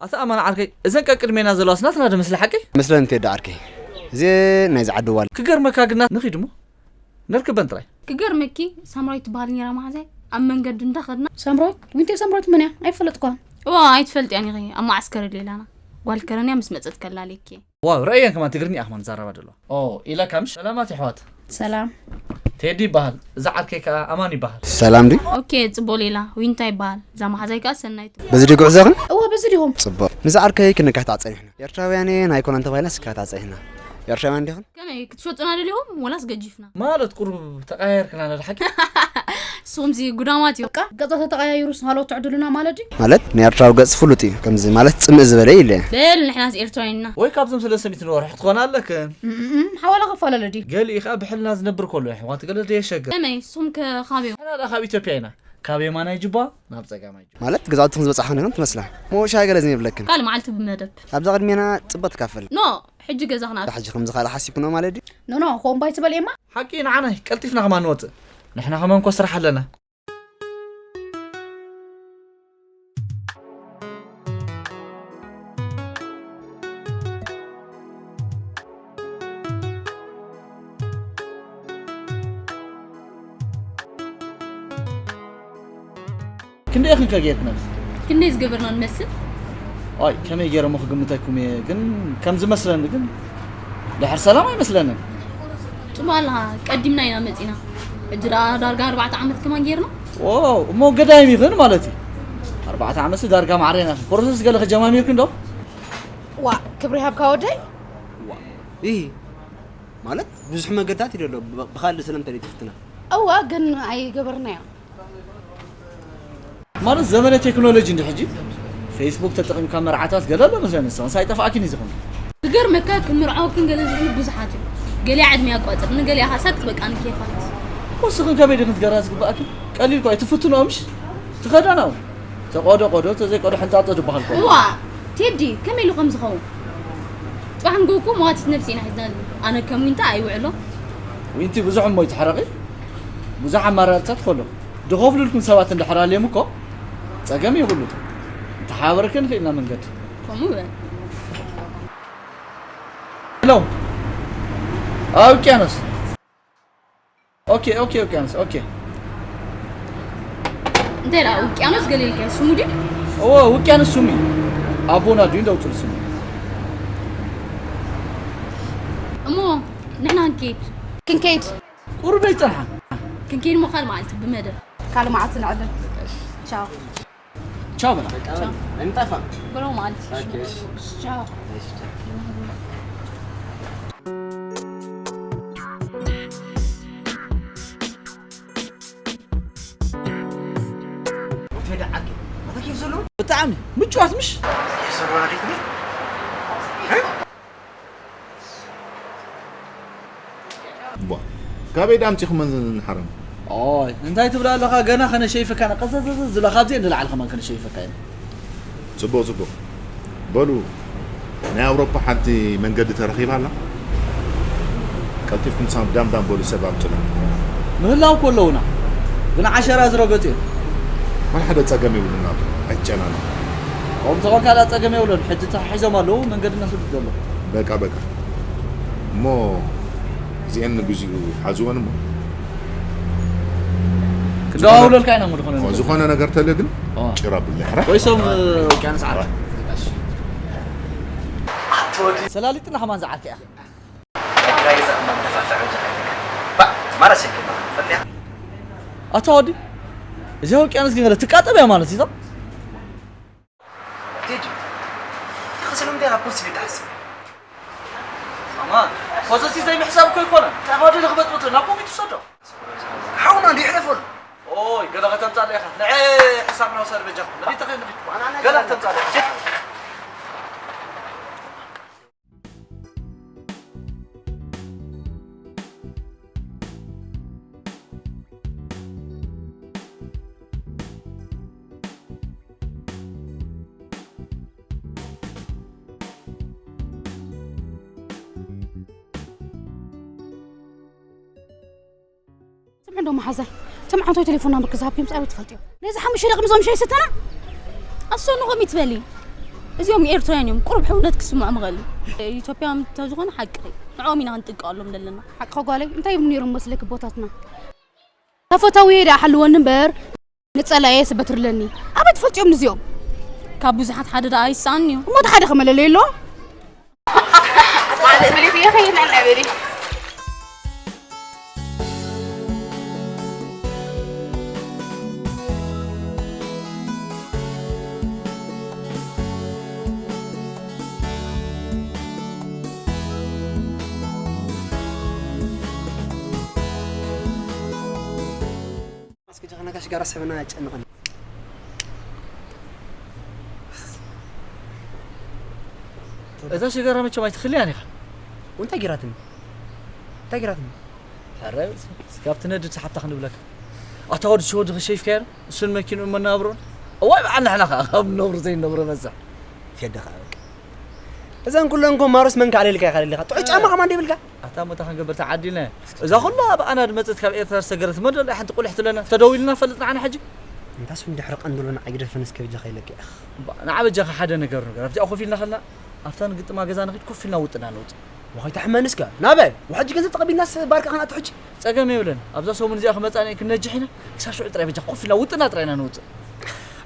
ኣታ ኣማን ዓርከይ፣ እዘን ቀቅድሜና ዘለዋስ ናትና ዶ መስለ ሓቀይ? መስለን እንተ ደኣ ዓርከይ። እዚ ናይ ዝዓዲ ዋል። ክገርመካ ግና ንኺድ እሞ ነርክበን ጥራይ። ክገርመኪ ሳምራዊት ትበሃል ነይራ መሓዛይ ኣብ መንገዲ እንዳኸድና። ሳምራዊት? ዊንቴ ሳምራዊት መን እያ? ኣይፈለጥኳን። እዋ ኣይትፈልጥያን ኢኺ። ኣብ መዓስከር ሌላና ጓል ከረንያ ምስ መጸት ከላልየኪ። ዋው፣ ረእየን ከማን ትግርኛ እያ ከማን ዛረባ ደሎ። ኦ፣ ኢለካ ምሽ? ሰላማት የሕዋት። ሰላም። ቴዲ ይበሃል። እዚ ዓርከይ ከኣ ኣማን ይበሃል። ሰላም ድዩ? ኦኬ፣ ጽቡቕ ሌላ። ዊንታ ይበሃል። እዛ መሓዛይ ከኣ ሰናይት። በዚ ድዩ ጉዕዞኽን? እወ፣ በዚ ዲኹም? ጽቡቕ። ንዚ ዓርከይ ክንካታዕ ጸኒሕና። ኤርትራውያን እየን ኣይኮናን ተባሂልና ስካታዕ ጸኒሕና። ኤርትራውያን ዲኽን? ከመይ፣ ክትሸጡና ደሊኹም ወላስ ገጂፍና? ማለት ቁሩብ ተቀያየርክና ነድሓቂ። ንስኹምሲ ጉዳማት እዩ። በቃ፣ ገጻ ተተቀያይሩስ ሃሎ ትዕድሉና ማለት ድዩ? ማለት ናይ ኤርትራዊ ገጽ ፍሉጥ እዩ። ከምዚ ማለት ጽምእ ዝበለ እዩ ኢለ። በል ንሕናስ ኤርትራውያን ኢና። ወይ ካብዞም ሰለስተ ሚእቲ ንወርሒ ክትኾና ኣለክን። እም፣ እም፣ ሓዋላ ከፋለለ ድዩ? ገሊኡ ኸኣ ብሕልና ዝነብር ከሎ የሕዋት ገለ ዘየሸግር። ከመይ፣ ንስኹም ከ ካበይ? ንሕና ደኣ ካብ ኢትዮጵያ ኢና። ካብ የማናይ ጅባ ናብ ጸጋማይ ጅባ። ማለት ገዛውትኹም ዝበጻሕኽን ኢኹም ትመስላ። እሞ ሻሂ ገለ ዝን የብለክን። ካልእ መዓልቲ ብመደብ። ኣብዛ ቅድሜና ጽቡቕ ትካፈል። ኖ፣ ሕጂ ገዛ ክነኣቱ። ሕጂ ከምዚ ካልእ ሓሲብክኖ ማለት ድዩ? ኖ፣ ኖ፣ ከምኡ ኣይትበል ኤማ። ሓቂ ንዓናይ፣ ቀልጢፍና ከማን ንወጽእ። ንሕና ከማን እኮ ስራሕ ኣለና። ክንደይ ኢኽን ከ ጌርክናስ? ክንደይ ዝገበርና ንመስል? ኣይ፣ ከመይ ገይረ እሞ ክግምተኩም እየ? ግን ከም ዝመስለኒ ግን ድሕር ሰላም ኣይመስለንን። ጽቡቕ ኣለኻ፣ ቀዲምና ኢና መጺና። ሕጂ ደኣ ዳርጋ ኣርባዕተ ዓመት ከማን ጌርና። ዋው፣ እሞ ገዳይም ኢኽን ማለት እዩ። ኣርባዕተ ዓመትሲ ዳርጋ ማዕረ ኢና። ፕሮሰስ ገለ ከጀማሚርክን ዶ? ዋ፣ ክብሪ ሃብካ ወደይ። ዋ፣ ይህ ማለት ብዙሕ መገድታት እዩ ዘሎ። ብ-፣ ብኻልእ ስለምንታይ ትፍትና? እዋ፣ ግን ኣይገበርናዮ። ማለት ዘመነ ቴክኖሎጂ እንዲ ሕጂ ፌስቡክ ተጠቒምካ መርዓታት ገለ ኣሎ መስለኒ። ንስኽን ሳይጠፍኣኪን እዩ ዝኾነ። ክገርመካ፣ ክምርዓወክን ገለ ዝብሉ ብዙሓት እዮም። ገሊኣ ዕድመ ኣቋጽር፣ ንገሊኣ ኻሳት በቃ ንኬፋት። ወስኽን ከመይ ድኽን ትገራ ዝግባኣኪ? ቀሊል እኮ እዩ፣ ትፍትንኦ ምሽ? ትኸዳናው። ተቆዶ ቆዶ፣ ተዘይቆዶ ሕንጣጦ ዝበሃል እኮ። እዋ፣ ቴዲ፣ ከመይ ኢሉ ከም ዝኸውን? ጽባሕ ንግሆ እኮ መዋቲት ነብሲ ኢና ሒዝና። ኣነ ከም ዊንታ ኣይውዕሎ። ዊንቲ ብዙሕ እሞ ይትሕረቒ። ብዙሕ ኣማራጽታት ከሎ። ድኸፍሉልኩም ሰባት እንድሕር ኣልዮም እኮ ጸገም የብሉ። ተሓባበርክን ኽኢልና መንገዲ። ከምኡ በል። ሄሎ። ኣብ ውቅያኖስ። ኦኬ፣ ኦኬ፣ ውቅያኖስ፣ ኦኬ። እንታይ ደኣ ውቅያኖስ ገለ ኢልካዮ? ስሙ ድዩ? እዎ፣ ውቅያኖስ ስሙ እዩ። ኣቦና ድዩ እንዳውፅሉ ስሙ። እሞ ንሕና ክንከይድ። ክንከይድ። ቁሩብ ኣይፀንሓን። ክንከይድ እሞ ካልእ መዓልቲ ብመደብ። ካልእ መዓልቲ ነዕልል። ቻው። ቻው በላ። ቻው። እንጠፋ። ብሎ ማለት ኦኬ፣ እሺ። ቻው። ብጣዕሚ ምቹዋት ምሽ ቧ፣ ካበይ ዳ ኣምፂኹመን ሓረም? ኦይ እንታይ ትብል ኣለኻ? ገና ከነሸይፈካ ኢና። ቀዘዘዘ ዝብላ ካብዚኤን ንላዕሊ ከማን ከነሸይፈካ ኢና። ፅቡቕ ፅቡቕ። በሉ ናይ ኣውሮፓ ሓንቲ መንገዲ ተረኺባ ኣላ። ቀልጢፍኩም ሳብ ዳም ዳም በሉ ሰብ ኣምፁና። ምህላው እኮ ኣለውና ግን ዓሸራ ዝረገፁ እዮም። ዋላ ሓደ ፀገም የብሉን ኣቶ ኣይጨናነቕ። ከምኡ ተኾንካ ዳ ፀገም የብሉን። ሕጂ ተሓሒዞም ኣለዉ መንገዲ እናሰዱ ዘለዉ። በቃ በቃ እሞ እዚኤን ንግዚኡ ሓዝወን እሞ ክደዋውለልካ ኢና እሞ ዝኾነ ነገር። ዝኾነ ነገር ተለ ግን ጭራ ብለይ ሕራ። ወይሶም ውቅያኖስ ዓራት። ሰላሊጥና ከማን ዝዓርከ ኢኻ። ኣታ ወዲ እዚኣ ውቅያኖስ ግን ገለ ትቃጠብ እያ ማለት እዩ። ቴዲ፣ እንታይ ከሰሎም እንታይ ካብ ፖሊስ ቤት ትሓስብ? ኣማ ፖዘሲ ዘይምሕሳብ እኮ ይኮነ። እንታይ ባዶ ንክበጥብጡ ናብ ኮሚት ትሰዶ። ሓውና እንዲ ይሕለፈሉ። ኦይ ገለ ከተምጻለ ኢኻ። ንዐ ሕሳብና ውሰድ በጃኹም። ንኺድ ተኺድ ንኺድ። ገለ ከተምጻለ ኢኻ። ስምዕ እንዶ መሓዛይ፣ ትምዓንቶ ቴሌፎንና ምክዛብ ፒምጻ ቤት ትፈልጥዮ። ነዚ ሓሙሽተ ደቂ ምዞም ሻይ ሰተና ኣሰኑ ከም ይትበሊ። እዚኦም ኤርትራውያን እዮም፣ ቁሩብ ሕውነት ክስምዖም ይኽእል እዩ። ኢትዮጵያውያን እንተዝኾኑ ሓቂ ንዕኦም ኢና ክንጥንቀቐሎም ዘለና። ሓቂ ጓለይ፣ እንታይ እዮም ነይሮም መስለኪ ቦታትና? ተፈታዊ ደኣ ሓልወኒ እምበር ንጸላኤ ስበትርለኒ። ኣበይ ትፈልጥዮም ንዚኦም? ካብ ብዙሓት ሓደ ደኣ ኣይሰኣን እዩ። እሞ እቲ ሓደ ከመለለዩ ኣለዎ? ማለት ብሊት እየ ከይድና እናበሊ። እስኪ ጀኻ ነጋሽ ጋር ሰበና ያጨንቀን። እዛ ሽጋራ መቸም ኣይትኽልያን ኢኻ። እንታይ ጌራትኒ? እንታይ ጌራትኒ? ኧረ ስጋብ ትነድድ ሰሓብታ ክንብለካ። ኣታ ወዲ ሽወዲ ክሸይፍካዮ እሱን መኪንኡን መናብሮን። እዋይ በዓል ንሕና ኸዓ ካብ ነብሩ ዘይነብሮ በዛ። ፌደ ኸዓ በቃ። እዘን ኩለን እኮ ማሮስ መን ከዓልልካ ኢኻ ደሊኻ? ጥዑይ ጫማ ከማን ደይብልካ? ኣታ ሞታ ክንገብር ተዓዲልና። እዛ ኩላ ብኣና ድመጸት ካብ ኤርትራ ዝሰገረት መን ደሎ ሓንቲ ቁልሕ ትለና? ተደዊልና ፈልጥና ዓና ሕጂ። እንታስ እንድሕሪ ቀንድሎና ኣይግደፈን እስከ ብጃኻ ኢለኪ። ንዓ በጃኻ ሓደ ነገር ነገር ኣብዚኣ ኮፍ ኢልና ከልና ኣብታ ንግጥማ ገዛ ንኺድ ኮፍ ኢልና ውጥና ነውጽእ። ወኸይ ተሕመን እስከ ናበይ? ወሕጂ ገንዘብ ተቐቢልናስ ባርካ ከነኣቱ ሕጂ። ጸገም የብለን። ኣብዛ ሰሙን እዚኣ ክመጻና ክንነጅሕ ኢና። ክሳብ ሽዑ ጥራይ በጃኻ ኮፍ ኢልና ውጥና ጥራይ ኢና ነውጽእ።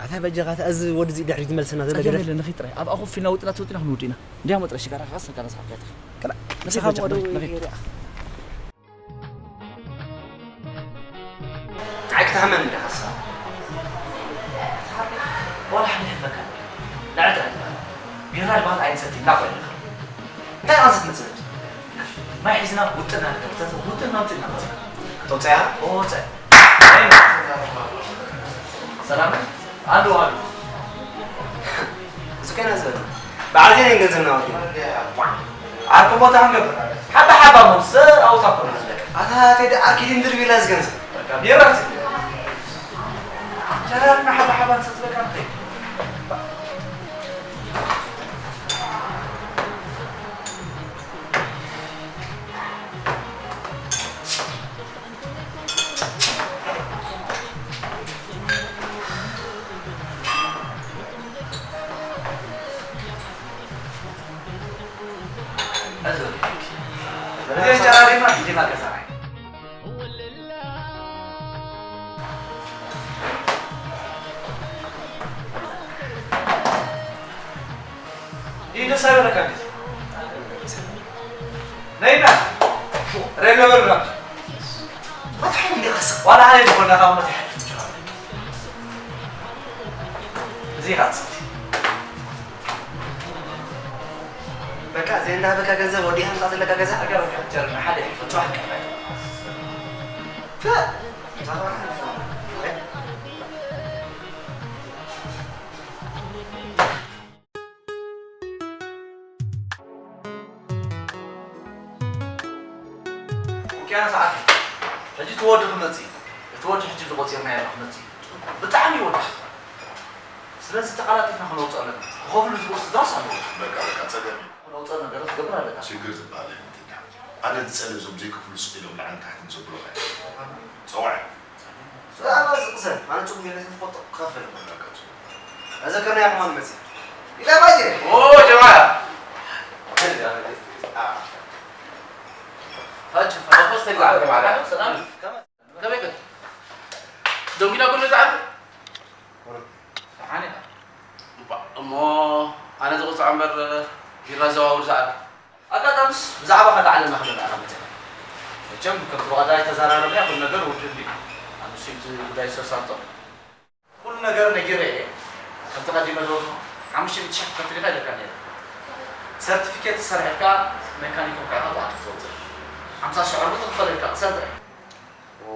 ኣታ በጃኻ እዚ ወዲ እዚ ድሕሪ ዝመልሰና ዘሎ ጸገም ገደል። የለን ንኺድ ጥራይ። ኣብኣ ኮፍ ኢልና ውጥና ተውጢና ክንውድእ ኢና። እንዲያ መጥረሽ ጋር ኻስ ከነስሓብ ያትኽ። ከላ ንስኻ መጥረሽ ንኺድ። ንዓይ ክትሃመኒ ዲኻ ንስኻ? ዋላ ሓደ ይሕመካ። ንዕድ ቢራ ድባል ኣይንሰቲ እንዳኾይንኻ። እንታይ ኣንስት መጽለች? ማይ ሒዝና ውጥና ንገብር። ውጥና ውጥና ውጥና። ተውፅያ? ተውፅያ። ሰላም? ኣሉ ኣሉ። እዚ ከና ዝበለ በዓል ዜና ገንዘብና ወዲና። ዓርኪ ቦታ ክንገብር ሓባ ሓባ መውሰ ኣውታ ኮና ዝለካ ኣታ ቴዲ ዓርኪ ድንድር ቢላ ዝገንዘብ ቢራት ሸራርና ሓባ ሓባ ንሰትበካ ንኸይድ ሳበረካ እንዴ? ነይና። ሬሎ በልና። መትሓን እንዴ ኸስ ዋላ ሃይ ዝኾና ካብ መትሓን። እዚ ኻጽቲ። በቃ፣ ዘይና በቃ፣ ገንዘብ ወዲኻ ምጻእ ዘለካ ገዛ? በቃ፣ በቃ፣ ጀርና ሓደ ይፈትዋ ከፋይ። ፈ- ውቅያኖስ ዓርኪ፣ ሕጂ እቲ ወዲ ክመጽእ እዩ። እቲ ወዲ ሕጂ ዝቖጺርናዮ ኣሎ ክመጽእ እዩ። ብጣዕሚ ይወድኽ። ስለዚ ተቓላጢፍና ክነውጽኦ ኣለና። ክኸፍሉ ዝኽእሉ ስድራስ ኣለዉ። በቃ፣ በቃ፣ ጸገም እዩ። ክነውጽኦ ነገር ክትገብር ኣለካ። ሽግር ዝበሃል ኣይመጽእን። ኣነ ዝጸልእ እዞም ዘይከፍሉ ስቕ ኢሎም ላዕልን ታሕትን ዘብሉኻ እዮም። ጸዋዕ። ብዛዕባ እዚ ቅሰን፣ ኣነ ጽጉም ኢለ ስለ ዝፈልጦ ክኸፍል ኣለኒ። በቃ፣ ጽጉም። ኣዘከርናዮ ከማን መጽእ። ኢላ ባየ። ኦ፣ ጀማዓ። አ። ታች ፈረፈስ ተጋር ማለት። ሰላም። ከመይ ከ? ደንጊላ ኩሉ ዝዓቢ? ደሓን ኢኻ? እባ፣ እሞ ኣነ ዝቕጻዕ እምበር ቢራ ዘዋውር ዝዓቢ። ኣጋጣምስ ብዛዕባ ካልእ ዓለምና ክነብዕላ መጺና። መቸም ከምቲ ብቐዳማይ ተዘራረብና ኩሉ ነገር ውድእ እንድዩ። ኣንሱ እቲ ጉዳይ ዝተሳልጦ። ኩሉ ነገር ነጊረ እየ። ከምቲ ቀዲመ ዝበልኩ፣ ሓሙሽተ ሚእቲ ሺሕ ክትከፍል ኢኻ ኢለካ ነይረ። ሰርቲፊኬት ሰሪሕካ መካኒክ ኮንካ ኢኻ ብኣንተ ክትወጽእ። ሓምሳ ሺሕ ዕርቡ ትኽፈለልካ፣ ቅሰን ጥራይ። ኦ፣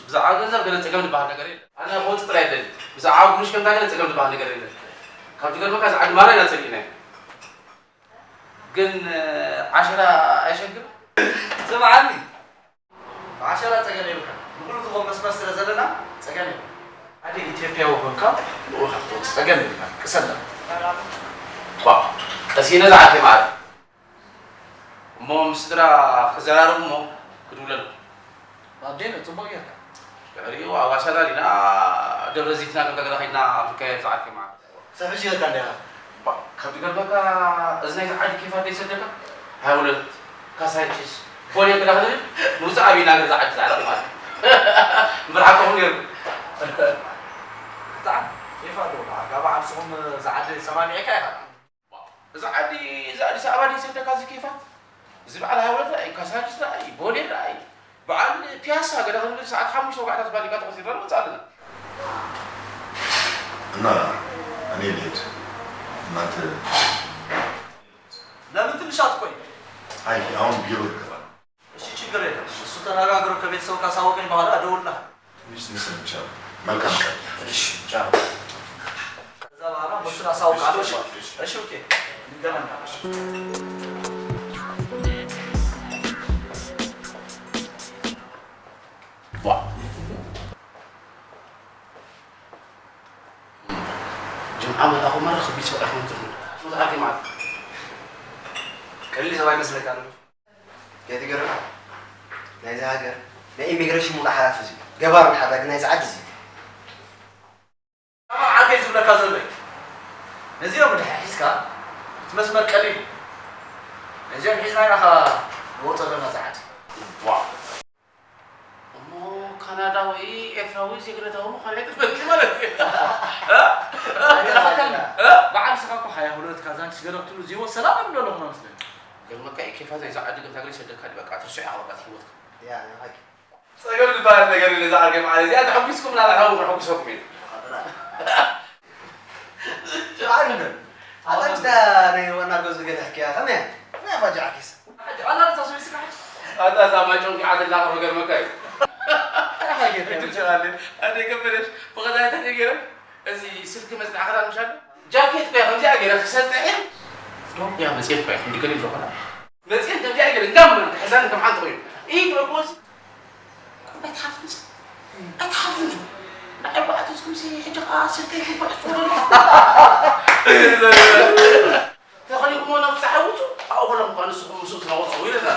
ብዛዕባ ገንዘብ ገለ ጸገም ዝበሃል ነገር የለን። ኣነ ክወጽእ ጥራይ እደሊ። ብዛዕባ ጉንሽ ከምታ ገለ ጸገም ዝበሃል ነገር የለን። ካብ ዝገርመካ፣ እዚ ዓዲ ማራ ኢና ጸሊእናዮ። ግን፣ እ፣ ዓሸራ ኣይሸግር? ስምዓኒ፣ ብዓሸራ ጸገም የብልካ። ንኹሉ ዝኸውን መስመር ስለ ዘለና ጸገም የብልካ። ሓደ ኢትዮጵያዊ ኮንካ ንኡ ኢኻ ክትወጽእ ጸገም የብልካ። ቅሰና። ባ፣ ቀሲነ ዝዓርከይ መዓት። እሞ ምስ ስድራ ክዘራረቡ እሞ ክድውለልኩም። ኣዴነ፣ ጽቡቕ ጌርካ። ድሕሪኡ ኣብ ኣሸራ ዲና ደብረ ዘይትና ገምታ ገዛ ከይድና ኣብ ዝካየድ ዝዓርከይ መዓት። ክሳብ ሕጂ ጌርካ እንዲኻ። ባ፣ ካብ ዝገርመካ፣ እዚ ናይዚ ዓዲ ኬፋት ደይሰደካ? ሃውለት፣ ካሳንቺስ፣ ቦሌ እንግዳ ክንብል፣ ምውጻእ ኣቢና ገዛ ዓዲ ዝዓርከይ መዓት። እምበር ሓቅኹም ነይሩ። ብጣዕሚ ኬፍ ኣለዎ። ኣጋ በዓል ስኹም እዛ ዓዲ ሰማሚዕካ ኢኻ። እዚ ዓዲ፣ እዚ ኣዲስ ኣበባ ድዩ ዝስደካ እዚ ኬፋት? እዚ በዓል ሃውለት ርኣይ፣ ካሳንችስ ርኣይ፣ ቦሌ ርኣይ፣ በዓል ፒያሳ ገለ ክንብል ሰዓት ሓሙሽተ ወጋሕታ ባሊካ ተኸሲርና ንመጽእ ኣለና። እና እኔ ልሄድ። እናንተ ለምን ትንሽ አትቆይ? አይ አሁን ቢሮ ልገባ ነው። እሺ፣ ችግር የለም። እሱ ተነጋግሮ ከቤተሰቡ ካሳወቀኝ በኋላ እደውልልሃለሁ። ትንሽ ትንሽ ሰምቻለሁ። መልካም ቀን። እሺ፣ ቻው። ከዛ በኋላ እሱን አሳውቃለሁ። እሺ፣ እሺ፣ ኦኬ፣ እንገናኛለን። ዋ። ጅምዓ መልኣኹ መራ ከቢድ ሰብ ኣይኮነን ትርጉም። መጽሓፍ ይመዓት። ቀሊል ሰብ ኣይመስለካ ኣሎ። ከይትገርም፣ ናይዚ ሃገር ናይ ኢሚግሬሽን ሙሉእ ሓላፊ እዚ እዩ። ገባር ሓዳጊ ናይዚ ዓዲ እዚ እዩ። ዓርከይ ዝብለካ ዘሎ እዩ። ነዚኦም እንድሕር ሒዝካ፣ እቲ መስመር ቀሊል እዩ። ነዚኦም ሒዝና ኢና ኸዓ ንወጾ ዘለና እዚ ዓዲ። ዋ። እሞ ካናዳዊ፣ ኤርትራዊ ዜግነታዊ ምዃነይ ክትፈልጥ ማለት እዩ። እ? ኣይተፈተን። እ? በዓል ንስኻ እኮ ሓያ ሁለት ካዛንቺስ ገለ ክትብሉ ዝህይወት ሰላም እንዶ ኣለኹም መስለኒ። ገርመካ እዩ፣ ኬፋት ናይዛ ዓዲ ግን ታግሪ ሰደካ ድዩ? በቃ ትርስዖ ኢኻ በቃ እቲ ህይወትካ። ያ፣ ያ፣ ሓቂ። ጸገም ዝበሃል ነገር የለ፣ እዛ ዓርከይ መዓረ እዚኣ ተሐጒስኩም ናባና እውን ከሐጉሰኩም እየ። ሸውዓይ ንበል። ኣታ ምስታ ናይ ዋና ገዝኡ ገለ ሕክያ፣ ከመይ እያ? ከመይ እያ ፋጃ ዓርከይስ? ኣታ እዛ ማይ ጨንቂዓትላ ከሎ ገርመካ እዩ። እንታይ ሓጌር? ሕጂ ሸውዓይ፣ ኣደ ከበደሽ፣ ብቐዳይ እንታይ ገይረ? እዚ ስልኪ መጽናዕኽታ ምሻል? ጃኬት እኮ እያ ከምዚኣ ገይረ ክሰጥሕ። ዶም እያ መጽሔት እኮ እያ ክንዲ ገለ ይብሎ ኾና። መጽሔት ከምዚኣ ገለ ጋም ክሕዛን ከም ሓንቲ ኮይኑ። ኢድ ረጎዝ ኣይትሓፍንስ፣ ኣይትሓፍንስ። ንዓይ ጓዕተስኩምሲ ሕጂ ኸዓ ስልከይ ክጉዕጽ ወረዶ። ተኸሊኹሞ ናብ ጸሓይ ውጹ፣ ኣብኡ ከለኹም ከኣ ንስኹም ምስኡ ትነቑጹ ኢለና።